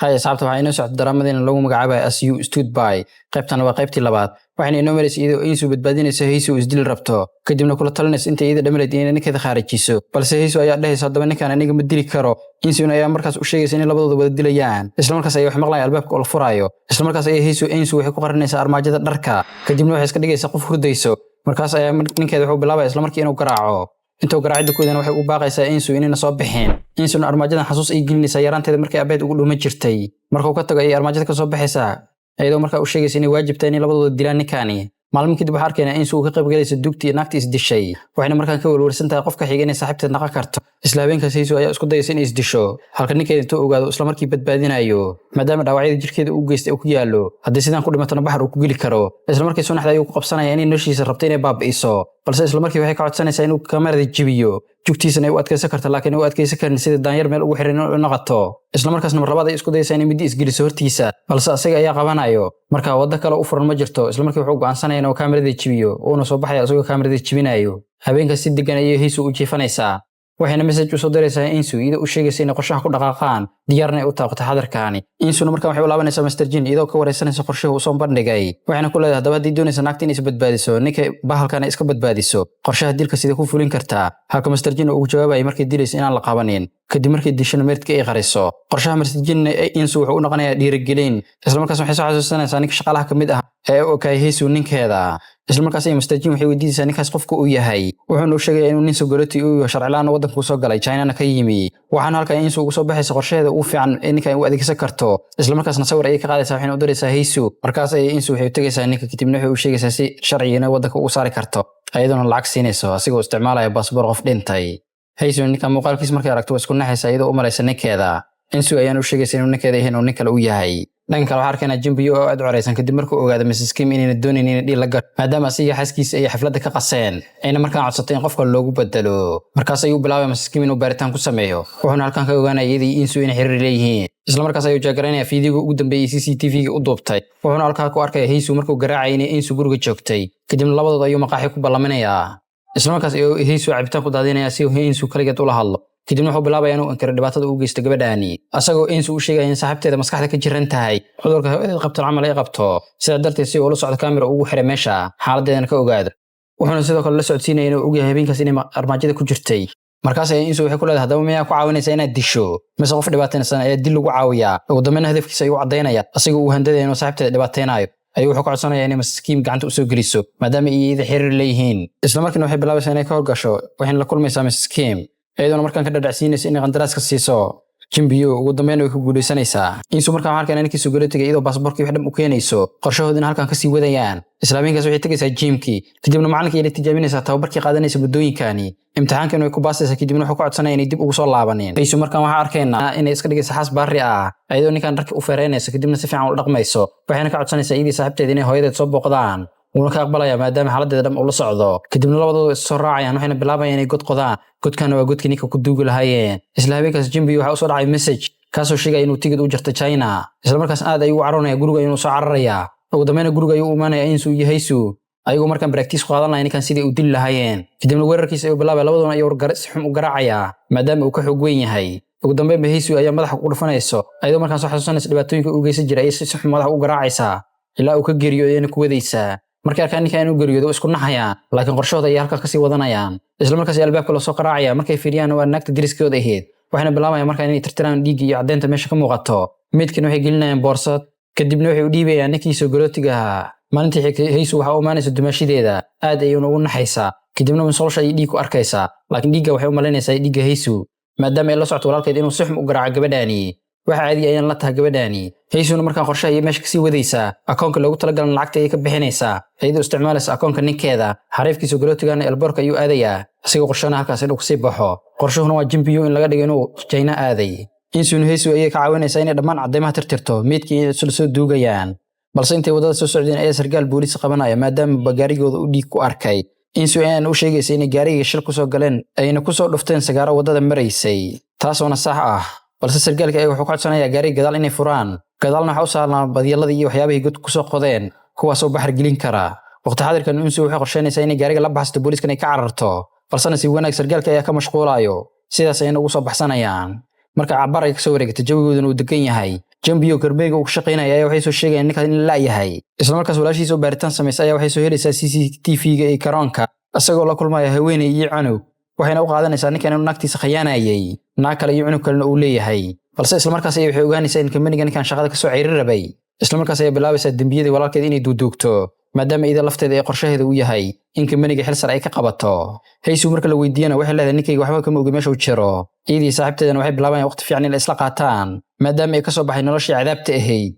Hay asxaabta, waxaa inoo socda daraamadeena lagu magacaabayo As You Stood By. Qaybtana waa qaybtii labaad. Waxayna inoo maraysa iyadoo Insu badbaadinaysa Haysu isdili rabto, kadibna kula talinaysa inta iyada dhamaleed inay ninkeeda khaarijiso. Balse Haysu ayaa dhahaysa, "Haddaba ninkan aniga ma dili karo." Insuna ayaa markaas u sheegaysa inay labadooda wada dilayaan. Isla markaas ayay wax maqlayaan albaabka oo la furaayo. Isla markaas ayay Haysu Insu waxay ku qarinaysaa armaajada dharka, kadibna waxay iska dhigaysaa qof hurdayso. Markaas ayaa ninkeeda wuxuu bilaabaya isla markii inuu garaaco. Intuu garaacida koodana waxay u baaqaysaa Insu inayna soo bixin. Insuna armaajadan xasuus ay gelinaysaa yaraanteeda markay abeed ugu dhuuma jirtay. Markuu ka tago ayay armaajada kasoo baxaysaa, iyadoo markaa u sheegaysa inay waajib tahay inay labadooda dilaan ninkaani. Maalmin kadib waxaa arkaynaa Insu uu ka qayb galaysa dugtii naagta isdishay, waxayna markaan ka welwelsan tahay qofka xiga inay saaxiibteed naqan karto. Isla habeenkaas Haysu ayaa isku dayaysa inay isdisho, halka ninkeeda intuu ogaado isla markii badbaadinayo, maadaama dhaawacyada jirkeeda uu geystay uu ku yaallo, haddii sidaan ku dhimatona baxar uu ku geli karo. Isla markii sunaxda ayuu ku qabsanaya inay noloshiisa rabto inay baabi'iso, balse isla markii waxay ka codsanaysaa inuu kamarada jebiyo, jugtiisana ay u adkaysan karto, laakiin u adkaysan karin sida daanyar meel ugu xiran inuu naqato. Isla markaasna mar labaad ay isku dayaysaa inay midi isgeliso hortiisa, balse asaga ayaa qabanayo. Marka waddo kale u furan ma jirto. Isla markii wuxuu go'aansanaya inuu kaamirada jebiyo, uuna soo baxaya isagoo kaamirada jebinayo. Habeenkaas si degan ayay Haysu u jiifanaysaa, waxayna message usoo diraysaa Insu, iyadoo u sheegaysa inay qorshaha ku dhaqaaqaan, diyaarna ay u taaqato xadarkaani. Insuna markaan waxay u laabanaysaa Master Jin, iyadoo ka wareysanaysa qorshaha uu soo bandhigay. Waxayna ku leedahay, haddaba haddii doonaysa naagta inay isbadbaadiso, ninka bahalkana iska badbaadiso, qorshaha dilka sidee ku fulin kartaa? Halka Master Jin uu ugu jawaabayay markay dilaysa inaan la qabanin, kadib markay dishana meydka ay qariso. Qorshaha Master Jin Insu wuxuu u noqonayaa dhiirigelin. Isla markaas waxay soo xasuusanaysaa ninka shaqaalaha ka mid ah ee u okaayay Haysu ninkeeda. Isla markaas ay Master Jin waxay weydiinaysaa ninkaas qofka uu yahay, wuxuuna u sheegayaa inuu nin security uu yahay, sharcilaan waddanka kusoo galay, Chinana ka yimi. Waxaana halkan Insu ugu soo baxaysa qorshaheeda ugu fiican ee ninkan u adeegsan karto. Isla markaasna sawir ayay ka qaadaysaa, waxayna u diraysaa Haysu. Markaas ayay Insu waxay u tegaysaa ninka, kadibna waxay u sheegaysaa si sharciga waddanka ugu saari karto, ayadoona lacag siinayso, asigoo isticmaalaya baasboor qof dhintay. Haysu ninkan muuqaalkiis markay aragto waa isku naxaysa, iyadoo u malaysa ninkeeda. Insu ayaan u sheegaysa inuu ninkeeda yahay, inuu nin kale u yahay. Dhanka kale waxaa arkaynaa Jimbiyo oo aad u caraysan, kadib markuu ogaado Mrs Kim inayna doonayn inay dhiil la galo, maadaama asiga xaaskiisa ay xafladda ka qaseen, ayna markaan codsatay in qofka loogu bedelo. Markaas ayuu bilaabay Mrs Kim inuu baaritaan ku sameeyo, wuxuuna halkan ka ogaanaya iyadii Insu inay xiriir leeyihiin. Isla markaas ayuu jeegaraynaya fiidiyoga ugu dambeeyey CCTV-ga u duubtay, wuxuuna halkaa ku arkaya Haysu markuu garaacay inay Insu guriga joogtay. Kadibna labadooda ayuu maqaaxi ku ballaminayaa. Isla markaas ayuu Haysu cabitaan ku daadinaya si uu Insu kaligeed ula hadlo. Kadibna wuxuu bilaabaya inuu inkiro dhibaatada uu geysto gabadhaani, asagoo Insu u sheegaya in saaxiibteeda maskaxda ka jiran tahay, cudurka haweeneed qabtan camal ay qabto. Sidaa darteed si uu ula socdo kamera ugu xiray meesha, xaaladeedana ka ogaado. Wuxuuna sidoo kale la socodsiinaya inuu ogyahay habeenkaas inay armaajada ku jirtay. Markaas ayay Insu waxay ku leedahay, "Haddaba miyaa ku caawinaysaa inaad disho, mise qof dhibaataysan ayaa dil lagu caawiyaa?" Ugu dambeynna hadafkiisa ayuu caddaynaya, asagoo uu handadaya inuu saaxiibteeda dhibaataynayo ayuu wuxuu ka codsanaya inay Mrs Kim gacanta usoo geliso, maadaama ay iyada xiriir leeyihiin. Isla markiina waxay bilaabaysaa inay ka horgasho, waxayna la kulmaysaa Mrs Kim, iyadoona markaan ka dhadhacsiinaysa inay qandaraaska siiso Jimbiyo. Ugu dambeyn way ku guulaysanaysaa Insu. Markaan waxaan arkaynaa ninkii sugalotiga iyadoo baasaboorkii wax dhan u keenayso, qorshahoodina halkan kasii wadayaan. Isla habeenkaas waxay tegaysaa gymkii, kadibna macalinkii ay la tijaabinaysaa tababarkii qaadanaysa muddooyinkani. Imtixaankan way ku baasaysaa, kadibna wuxuu ka codsanaya inay dib ugu soo laabanin. Haysu markaan waxaan arkaynaa inay iska dhigaysa xaas baari ah, iyadoo ninkan dharka u feereynaysa, kadibna si fiican ula dhaqmayso. Waxayna ka codsanaysaa iyadii saaxiibteeda inay hooyadeed soo booqdaan, wuuna ka aqbalaya maadaama xaaladeeda dham ula socdo. Kadibna labadooda is soo raacayaan, waxayna bilaabayaan inay god qodaan. Godkana waa godkii ninka ku duugi lahaayeen. Isla habeenkaas Jimbi waxaa usoo dhacay message kaasoo sheegaya inuu tigid u jartay China. Isla markaas aad ayuu u caroonaya, guriga inuu soo cararayaa. Ugu dambeyna guriga ayuu u imaanaya Insu iyo Haysu, ayagoo markaan practice ku qaadan lahay ninkan sidii u dili lahaayeen. Kadibna weerarkiisa ayuu bilaabaya, labadoona ayuu si xun u garaacayaa, maadaama uu ka xoog weyn yahay. Ugu dambeynba Haysu ayaa madaxa ku dhufanayso, ayadoo markaan soo xasuusanaysa dhibaatooyinka uu geysan jiray ayay si xun madaxa u garaacaysaa ilaa uu ka geeriyo, ayayna ku wadaysaa. Markay arkaan ninkan inuu geeriyoodo isku naxayaan, laakiin qorshahooda ayay halkaa kasii wadanayaan. Isla markaas ayaa albaabka lasoo qaraacaya. Markay fiiriyaan waa naagta deriskooda ahayd. Waxayna bilaabayaan markaa inay tirtiraan dhiigga iyo caddeynta meesha ka muuqato. Meydkana waxay gelinayaan boorsad, kadibna waxay u dhiibayaan ninkii soo galootiga ahaa. Maalintii xigtay Haysu waxaa u imaanaysa dumaashadeeda, aad ayuuna ugu naxaysaa. Kadibna musqusha ayay dhiig ku arkaysaa, laakiin dhiigga waxay u malaynaysaa dhiigga Haysu, maadaama ay la socto walaalkeed inuu si xun u garaaco gabadhaani. Waxa caadi ayaan la tahay gabadhaani. Haysuna markaan qorshaha ayay meesha kasii wadaysaa, akoonka loogu talagalan lacagta ayay ka bixinaysaa, iyadoo isticmaalaysa akoonka ninkeeda. Xariifkiisa galootigana airportka ayuu aadayaa, isagoo qorshahana halkaas inuu kasii baxo. Qorshuhuna waa Jimbiyo in laga dhigo inuu China aaday. Insuna Haysu ayay ka caawinaysaa inay dhammaan cadeymaha tirtirto, meydkii inay isla soo duugayaan. Balse intay waddada soo socdeen ayaa sarkaal booliis qabanaya, maadaama gaarigooda u dhiig ku arkay. Insu ayaan u sheegaysa inay gaariga shil kusoo galeen, ayna kusoo dhufteen sagaaro waddada maraysay, taasoona sax ah. Balse sarkaalka ayaga wuxuu ka codsanayaa gaariga gadaal inay furaan. Gadaalna waxaa u saarnaa badyaladii iyo waxyaabihii god kusoo qodeen, kuwaasoo baxar gelin kara. Waqti xadirkan Insu waxay qorsheynaysaa inay gaariga la baxsato, booliiskan ay ka cararto, balse nasiib wanaag sarkaalka ayaa ka mashquulayo, sidaas ayayna ugu soo baxsanayaan. Marka cabaar ay kasoo wareegtay, jawigooduna uu degan yahay. Jambio companyga uu ka shaqaynaya ayaa waxay soo sheegayaan ninkaas in la la'yahay. Isla markaas walaashiisa oo baaritaan samaysa ayaa waxay soo helaysaa CCTV-ga ee garoonka, isagoo la kulmaya haweeney iyo cunug. Waxayna u qaadanaysaa ninkan inuu naagtiisa khayaanayay, naag kale iyo cunug kalena uu leeyahay. Balse isla markaas ayay waxay ogaanaysaa in companyga ninkan shaqada kasoo ceyri rabay. Isla markaas ayay bilaabaysaa dembiyadii walaalkeed inay duuduugto, maadaama iyada lafteeda ee qorshaheeda uu yahay in companyga xil sare ay ka qabato. Haysu marka la weydiiyana waxay leedahay ninkayga waxba kama ogi meesha uu jiro. Iyadii saaxiibteedana waxay bilaabayaan waqti fiican in la isla qaataan, maadaama ay kasoo baxay noloshii cadaabta ahayd.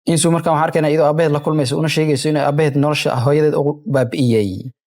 Insuu markaan waxaan arkaynaa iyadoo aabaheed la kulmayso, una sheegayso in aabaheed nolosha hooyadeed u baabi'iyey,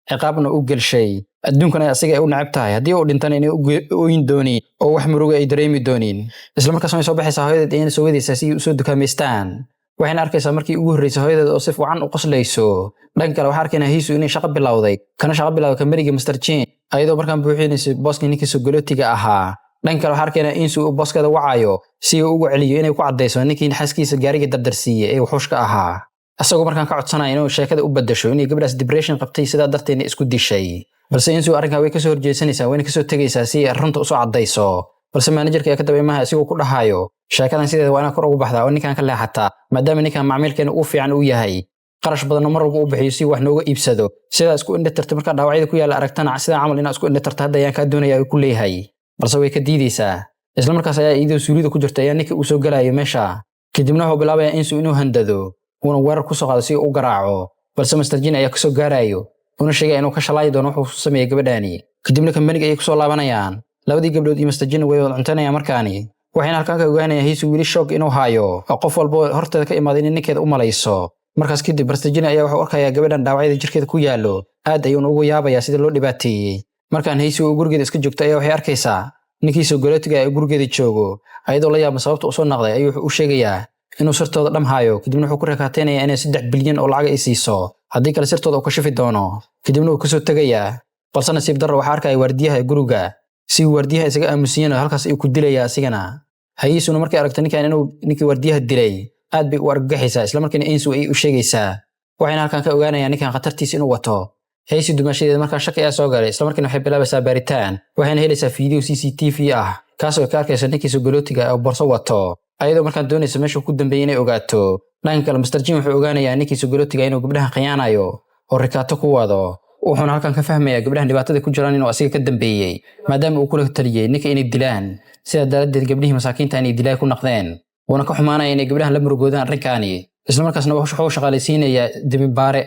ciqaabna u gelshay, adduunkana asiga ay u neceb tahay, haddii uu dhintana inay ooyin doonin oo wax muruga ay dareemi doonin. Isla markaas way soo baxaysaa hooyadeed ayana soo wadaysaa si ay usoo dukaamaystaan. Waxayna arkaysaa markii ugu horreysay hooyadeed oo si fiican u qoslayso. Dhanka kale waxaa arkaynaa Hiisu inay shaqo bilowday, kana shaqo bilowday companyga Mr. Jin, ayadoo markaan buuxinaysay booskii ninkii sogolootiga ahaa. Dhanka kale waxaa arkaynaa Insu uu booskeeda wacayo si uu ugu celiyo inay ku caddayso ninkii xaaskiisa gaariga dardarsiiyey ee wuxuushka ahaa, isagoo markaan ka codsanaya inuu sheekada u beddesho inay gabadhaas depression qabtay, sidaa darteedna isku dishay. Balse Insu arrinkaa way kasoo horjeesanaysaa, wayna kasoo tegaysaa si ay runta usoo caddayso. Balse managerka ayaa ka daba imaha, isigoo ku dhahayo sheekadan sideeda waa inaad kor ugu baxdaa oo ninkan ka leexataa, maadaama ninkan macmiilkeena ugu fiican uu yahay, qarash badanna mar walba u bixiyo si wax nooga iibsado. Sidaa isku indhatirta markaa dhaawacyada ku yaalla aragtana, sidaa camal inaad isku indhatirta hadda ayaan kaa doonaya, ay ku leeyahay. Balse way ka diidaysaa. Isla markaas ayaa iyadoo suulida ku jirta ayaa ninka uu soo galayo meesha. Kadibna wuxuu bilaabayaa Insu inuu handado, uuna weerar kusoo qaado si uu u garaaco. Balse Master Jin ayaa kasoo gaarayo, una sheegaya inuu ka shalaayi doono wuxuu sameeyey gabadhaani. Kadibna companyga ayay kusoo laabanayaan. Labadii gabdhood iyo Master Jin way wada cuntaynayaan markaani. Waxayna halkaan ka ogaanayaan Hiisu weli shock inuu hayo, oo qof walba horteeda ka imaaday inay ninkeeda u malayso. Markaas kadib Master Jin ayaa wuxuu arkayaa gabadhan dhaawacyada jirkeeda ku yaallo, aad ayuuna ugu yaabayaa sida loo dhibaateeyey. Markaan Haysi oo gurigeeda iska joogto ayaa waxay arkaysaa ninkii sogolootiga ee gurigeeda joogo. Ayadoo la yaaba sababta usoo naqday ayuu wuxuu u sheegayaa inuu sirtooda dhamhayo. Kadibna wuxuu ku rakaateynayaa inay 3 bilyan oo lacag ay siiso, haddii kale sirtooda uu kashifi doono. Kadibna wuu kasoo tegayaa. Balse nasiib darro waxaa arkaya waardiyaha ee guriga. Si uu waardiyaha isaga aamusiyana, halkaas ayuu ku dilayaa asigana. Hayiisuna markay aragto ninkan inuu ninkii waardiyaha dilay, aad bay u argagaxaysaa. Isla markiina Insu ay u sheegaysaa. Waxayna halkan ka ogaanayaan ninkan khatartiisa inuu wato. Haysi dumaashadeeda markaa shaki ayaa soo galay. Isla markiina waxay bilaabaysaa baaritaan, waxayna helaysaa fiideo CCTV ah, kaasoo ka arkaysa ninkii sogolootiga oo borso wato, ayadoo markaan doonaysa meesha ku dambeeyay inay ogaato. Dhanka kale Mr. Jin wuxuu ogaanayaa ninkii sogolootiga inuu gabdhaha khiyaanayo oo rikaato ku wado. Wuxuuna halkan ka fahmayaa gabdhahan dhibaatada ku jiraan inuu asiga ka dambeeyey, maadaama uu kula taliyey ninka inay dilaan. Sidaa daraaddeed gabdhihii masaakiinta inay dilaa ku naqdeen, wuuna ka xumaanaya inay gabdhahan la murugoodaan arrinkaani. Isla markaasna wuxuu shaqaalaysiinayaa dembibaare,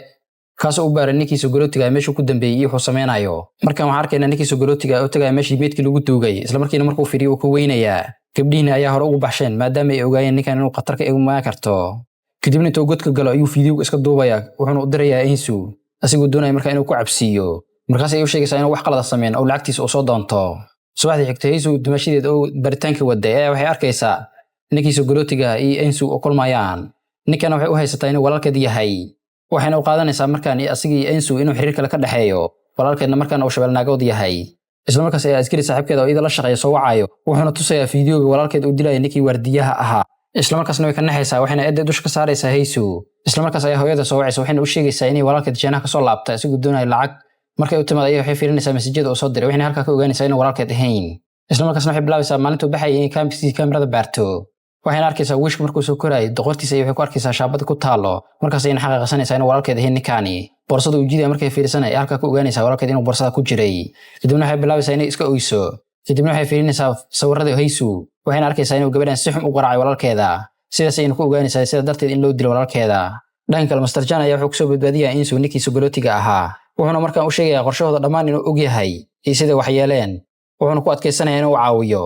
kaasoo u baaray ninkii sogolootiga meeshuu ku dambeeyey iyo wuxuu sameynayo. Markan waxaan arkaynaa ninkii sogolootiga oo tagaya meeshii meydkii lagu duugay. Isla markiina markuu fiiriyo uu ka weynayaa. Gabdhihiina ayaa hore ugu baxsheen, maadaama ay ogaayeen ninkan inuu khatar ka imaan karto. Kadibna intuu godka galo ayuu fiidiyowga iska duubaya, wuxuuna u dirayaa Insu, asigoo doonaya markaa inuu ku cabsiiyo. Markaas ay u sheegaysaa inuu wax qalada sameyn oo lacagtiisa uu soo doonto. Subaxdii xigtay Haysu dumashadeed oo baritaanka waday ayaa waxay arkaysaa ninkii sogolootiga iyo Insu u kulmayaan. Ninkana waxay u haysataa inuu walaalkeed yahay, waxayna u qaadanaysaa markaan asiga iyo Insu inuu xiriir kale ka dhexeeyo, walaalkeedna markaan uu shabeelnaagood yahay. Isla markaas ayaa askari saaxiibkeeda oo iyada la shaqeeya soo wacayo, wuxuuna tusayaa fiidiyowga walaalkeed uu dilaya ninkii waardiyaha ahaa. Isla markaasna way ka naxaysaa, waxayna eedda dusha ka saaraysaa Haysu. Isla markaas ayaa hooyada soo wacaysa, waxayna u sheegaysaa inay walaalkeed jeenaha kasoo laabtay, asigoo doonaya lacag. Markay u timaad ayaa waxay fiirinaysaa messageyada uu soo diray, waxayna halkaa ka ogaanaysaa inuu walaalkeed ahayn. Isla markaasna waxay bilaabaysaa maalintuu baxayay inay kaamirada baarto. Waxayna arkaysaa wiishka markuu soo korayay doqortiisa ay waxay ku arkaysaa shaabada ku taalo. Markaas ayayna xaqiiqsanaysaa inuu walaalkeed ahayn ninkaani. Boorsada uu jidaya markay fiirisanay ay halkaa ku ogaanaysaa walaalkeed inuu boorsada ku jiray. Kadibna waxay bilaabaysaa inay iska oyso. Kadibna waxay fiirinaysaa sawirada Haysu, waxayna arkaysaa inuu gabadhan si xun u garaacay walaalkeeda. Sidaas ayayna ku ogaanaysaa sida darteed in loo dilo walaalkeeda. Dhanka kale Master Jan ayaa wuxuu kusoo badbaadiyaa Insu ninkii sogolootiga ahaa, wuxuuna markaan u sheegayaa qorshahooda dhammaan inuu og yahay iyo siday wax yeeleen. Wuxuuna ku adkaysanayaa inuu caawiyo,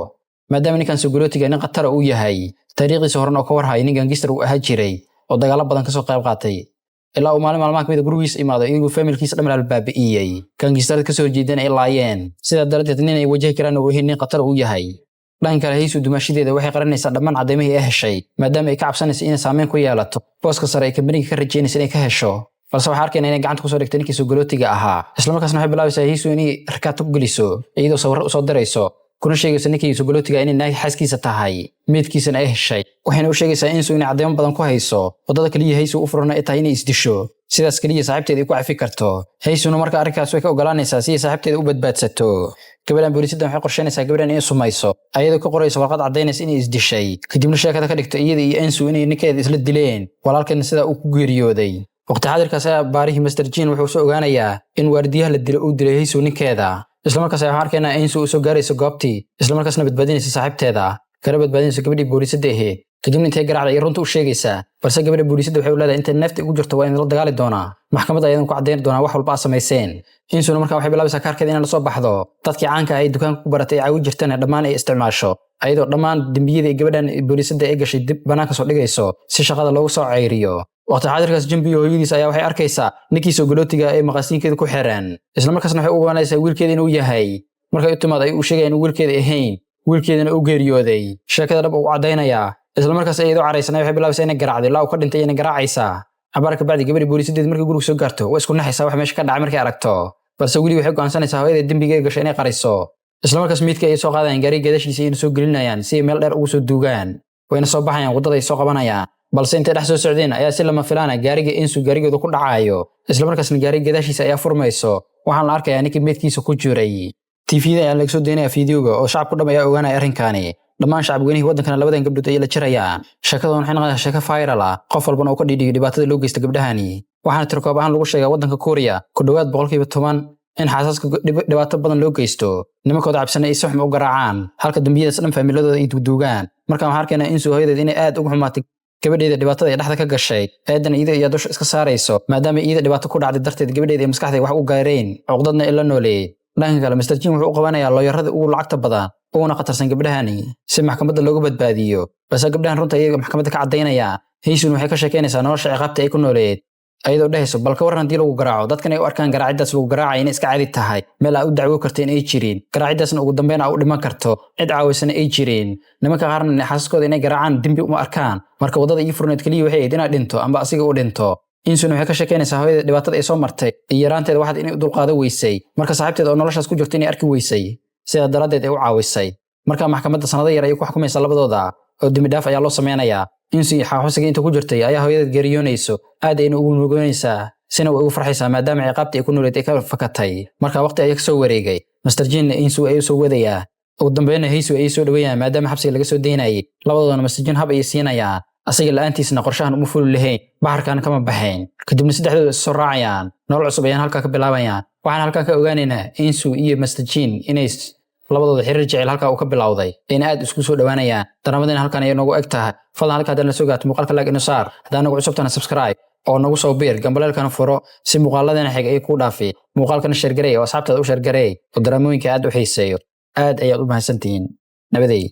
maadaama ninkan sogolootiga nin khatara uu yahay, taariikhdiisa horena oo ka warhayo nin gangster uu ahaa jiray oo dagaalo badan kasoo qayb qaatay, ilaa uu maalin maalmaha kamid a gurigiisa imaado iyagoo familykiisa dhammaan la baabi'iyey, gangsterada kasoo horjeedana ay laayeen. Sidaa daradeed nin ay wajahi karaan uu ahayn, nin khatar uu yahay. Dhanka kale Haysu dumaashadeeda waxay qaranaysaa dhammaan caddeymihii ay heshay, maadaama ay ka cabsanaysa inay saameyn ku yeelato booska sare ay companyga ka rajaynaysa inay ka hesho. Balse waxaa arkayna inay gacanta kusoo dhigtay ninkii sogolootiga ahaa. Isla markaasna waxay bilaabaysaa Haysu inay rikaato ku geliso, iyadoo sawirro usoo dirayso. Kuna sheegayso ninkii sogolootiga inay naag xaaskiisa tahay, meydkiisana ay heshay. Waxayna u sheegaysaa Insu inay cadeymo badan ku hayso, waddada kaliya Haysu u furana ay tahay inay isdisho, sidaas kaliya saaxiibteeda ay ku cafi karto. Haysuna marka arrinkaas way ka ogolaanaysaa si ay saaxiibteeda u badbaadsato. Gabadhan boolisiddan waxay qorsheynaysaa gabadhan inay sumayso, ayadoo ka qoraysa warqad caddaynaysa inay isdishay, kadibna sheekada ka dhigto iyada iyo Ensu inay ninkeeda isla dileen, walaalkeedna sidaa uu ku geeriyooday. Waqti xaadirkaas ayaa baarihii Master Jin wuxuu soo ogaanayaa in waardiyaha la dilay uu dilay Haysu ninkeeda. Islamarkaas ayaa waxaan arkaynaa Ensu uu soo gaarayso goobtii, islamarkaasna badbaadinaysa saaxiibteeda, kana badbaadinayso gabadhii boolisadda ahayd. Kadibna intay garaacda ay runta u sheegaysaa, balse gabadha boolisadda waxay u leedahay intay neefta ugu jirto waa in la dagaali doonaa, maxkamadda ayadan ku caddayn doonaa wax walba aad samayseen. Insuna markaa waxay bilaabaysaa kaarkeeda inay la soo baxdo, dadkii caanka ah ee dukaanka ku baratay ay caawi jirtana dhammaan ay isticmaasho, ayadoo dhammaan dembiyada ay gabadhan boolisadda ay gashay dib bannaanka soo dhigayso si shaqada loogu soo ceyriyo. Waqti xaadirkaas Jimbi hooyadiis ayaa waxay arkaysaa ninkii soo galootiga ee maqaasiinkeeda ku xiran, islamarkaasna waxay u ogaanaysaa wiilkeeda inuu yahay. Markay u timaado ay u sheegayaan inuu wiilkeeda ahayn, wiilkeedana uu geeriyooday. Sheekada dhab uu caddaynayaa. Islamarkaas iyadoo caraysanay waxay bilaabaysaa inay garaacdo ilaa uu ka dhintay inay garaacaysaa. Cabaar ka bacdi gabadhii boolisadeed markay guriga soo gaarto way isku naxaysaa wax meesha ka dhacay markay aragto, balse weli waxay go'aansanaysaa hooyada dembiga ay gashay inay qariso. Islamarkaas meydka ayay soo qaadayaan, gaariga gadaashiisa ayayna soo gelinayaan si ay meel dheer ugu soo duugaan. Wayna soo baxayaan, waddada ay soo qabanayaan, balse intay dhex soo socdeen ayaa si lama filaana gaariga Insu gaarigooda ku dhacayo. Islamarkaasna gaariga gadaashiisa ayaa furmayso, waxaana la arkayaa ninkii meydkiisa ku jiray. TV-da ayaa laga soo daynaya fiidiyoga oo shacabku dham ayaa ogaanaya arrinkaani. Dhammaan shacab weynihii waddankana labadan gabdhood ayay la jirayaan. Sheekadan waxay noqonaysaa sheeko viral ah, qof walbana uu ka dhiidhiyo dhibaatada loo geysta gabdhahani. Waxaana tirkoob ahaan lagu sheegaa waddanka Kuuriya ku dhowaad 10% in xaasaska dhibaato badan loo geysto, nimankooda cabsana ay si xum u garaacaan, halka dembiyadaas dhan faamiladooda ay duuduugaan. Markaan waxaan arkaynaa Insu hooyadeed inay aad ugu xumaatay gabadheeda dhibaatada ay dhexda ka gashay. Eedan iyada ayaa dusha iska saarayso, maadaama iyada dhibaato ku dhacday darteed gabadheeda ay maskaxda wax u gaareen, cuqdadna ay la nooleeyey. Dhanka kale, Mr Jin wuxuu u qabanayaa looyarada ugu lacagta badan uguna khatarsan gabdhahani si maxkamadda looga badbaadiyo, balse gabdhahan runta iyaga maxkamadda ka caddaynaya. Haysun waxay ka sheekeynaysaa nolosha ciqaabta ay ku nooleed, ayadoo dhehayso bal ka warran haddii lagu garaaco, dadkan ay u arkaan garaaciddaas lagu garaacaya inay iska caadi tahay, meel aa u dacwo karta in ay jirin, garaaciddaasna ugu dambeyn aa u dhiman karto, cid caawisana ay jirin. Nimanka qaarna xaasaskooda inay garaacaan dembi uma arkaan. Marka waddada ii furneed keliya waxay ahayd inaad dhinto amba asiga u dhinto. Insun waxay ka sheekeynaysaa hooyada dhibaatada ay soo martay iyo yaraanteeda waxaad inay u dulqaado weysay, marka saaxiibteeda oo noloshaas ku jirto inay arki weysay, sidaa daraaddeed ay u caawisay. Marka maxkamadda sanado yar ayay ku xukumaysaa labadooda oo dembi dhaaf ayaa loo sameynayaa. Insu xaxusiga inta ku jirtay ayaa hooyadeed geeriyoonayso, aad ayna ugu murugoonaysaa, sina way ugu farxaysaa maadaama ciqaabta ay ku nooleed ay ka fakatay. Marka waqti ayaa kasoo wareegay, Master Jinna Insu ayuu soo wadayaa. Ugu dambeynna Haysu ayay soo dhaweeyaan maadaama xabsiga laga soo daynayay. Labadoodana Master Jin hab ayay siinayaan, asaga la'aantiisna qorshahan uma fuli lahayn, baxarkan kama baxayn. Kadibna saddexdooda is soo raacayaan, nolol cusub ayaan halkaa ka bilaabayaan. Waxaan halkaa ka ogaanaynaa Insu iyo Master Jin inay labadooda xiriir jecel halkaa uu ka bilowday, ayna aad isku soo dhowaanayaan. Daramadina halkan ayay noogu eg tahay. Fadlan halka haddana soo gaarto muuqaalka like ino saar, haddaa nagu cusubtana subscribe oo nagu soo biir, gambaleelkana furo si muuqaaladana xig ay kuu dhaafi. Muuqaalkana share gareey oo asxaabtaada u share gareey oo daraamooyinka aad u xiiseeyo. Aad ayaad u mahadsantihiin. Nabadey.